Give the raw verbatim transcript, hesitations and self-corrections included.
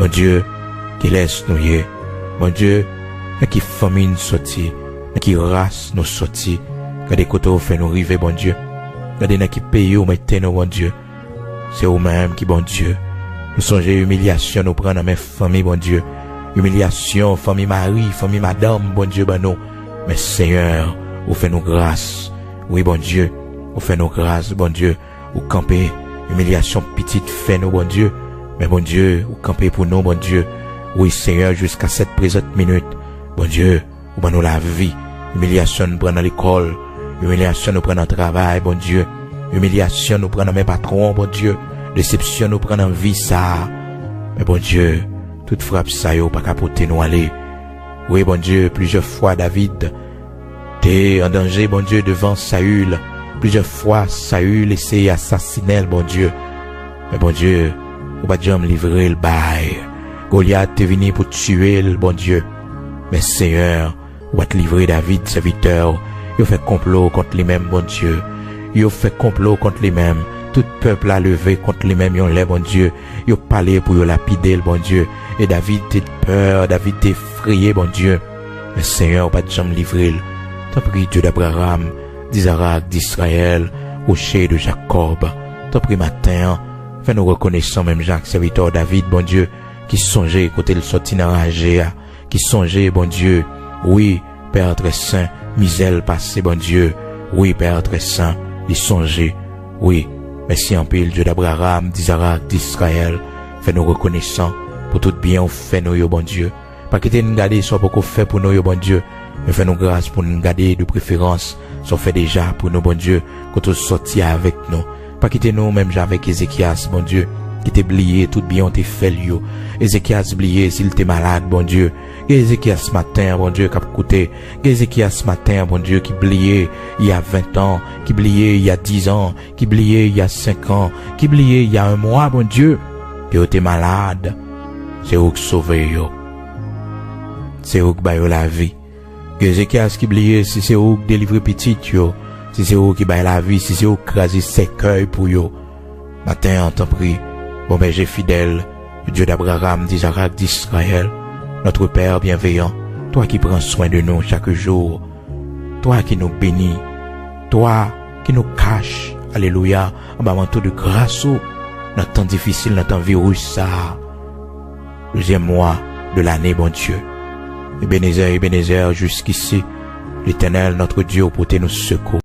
Bondye, kilès nou ye? Bondye, nan ki fanmi n sòti? Nan ki ras nou sòti? Gade kote w fè nou rive, Bondye. Gade nan ki peyi w mete nou, Bondye. Se ou menm ki Bondye. Nou sonje imilyasyon nou pran nan men fanmi, Bondye. Imilyasyon fanmi mari, fanmi madanm, Bondye ban nou. Men Senyè, ou fè nou gras. Wi, Bondye, ou fè nou gras, Bondye. Ou kanpe imilyasyon pitit fè nou, Bondye. Men, Bondye, ou kanpe pou nou, Bondye. Wi, Senyè, jiska sèt prezant minit, Bondye, ou ban nou lavi. Imilyasyon nou pran nan lekòl, imilyasyon nou pran nan travay, Bondye. Imilyasyon nou pran nan men patwon, Bondye. Desepsyon nou pran nan vi sa a. Men, Bondye, tout frap sa yo pa ka pote nou ale. Wi, Bondye, plizyè fwa David te an danje, Bondye, devan Sayil. Plizyè fwa, Sayil eseye asasinen l, Bondye. Men, Bondye, ou pa t janm livre l bay. Golyat te vini pou tiye l, Bondye. Men, Senyè, ou pa t livre David, sèvitè w. Yo fè konplo kont li menm, Bondye. Yo fè konplo kont li menm. Tout pèp la leve kont li menm yon lè, Bondye. Yo pale pou yo lapide l, Bondye. E David te pè, David te efreye, Bondye. Men Senyè, ou pa t janm livre l. Tanpri, Dye d Abraram, d Izarak, d Izrayèl, Woche de Jakòb. Tanpri, maten an, fè nou rekonesan menm jan ak sèvitè w David, Bondye, ki sonje kote l sòti nan raje a, ki sonje, Bondye, wi, Pè trè sen, mizè l pase, Bondye, wi, Pè trè sen, li sonje, wi. Mèsi anpil, Dye d Abraram, d Izarak, d Izrayèl, fè nou rekonesan pou tout byen ou fè nou yo, Bondye. Pa kite n gade sa w poko fè pou nou yo, Bondye. Men fè nou gras pou n gade de preferans sa w fè deja pou nou, Bondye, kote w sòti avèk nou. Pa kite nou menm jan avèk Ezekyas, Bondye, ki te bliye tout byen w te fè l yo. Ezekyas bliye si l te malad, Bondye. Gen Ezekyas maten an, Bondye, k ap koute. Gen Ezekyas maten an, Bondye, ki bliye y a ven an, ki bliye y a diz an, ki bliye y a senk an, ki bliye y a yon mwa, Bondye, ke yo te malad. Se ou k sove yo. Se ou k ba yo lavi. Gen Ezekyas ki bliye si se ou k delivre pitit yo, si se ou ki bay lavi, si se ou k kraze sèkèy pou yo. Maten an, tanpri, bon bèje fidèl, Dye d Abraram, d Izarak, d Izrayèl, notre Père bienveillant, twa ki pran swen de nou chak jou, twa ki nou beni, twa ki nou kache, alelouya, anba manto de gras ou, nan tan difisil, nan tan viris sa a. Dezyèm mwa de lane, Bondye. Ebenezè, Ebenezè, jiskisi, Letènèl, notre Dieu, ou pote nou sekou.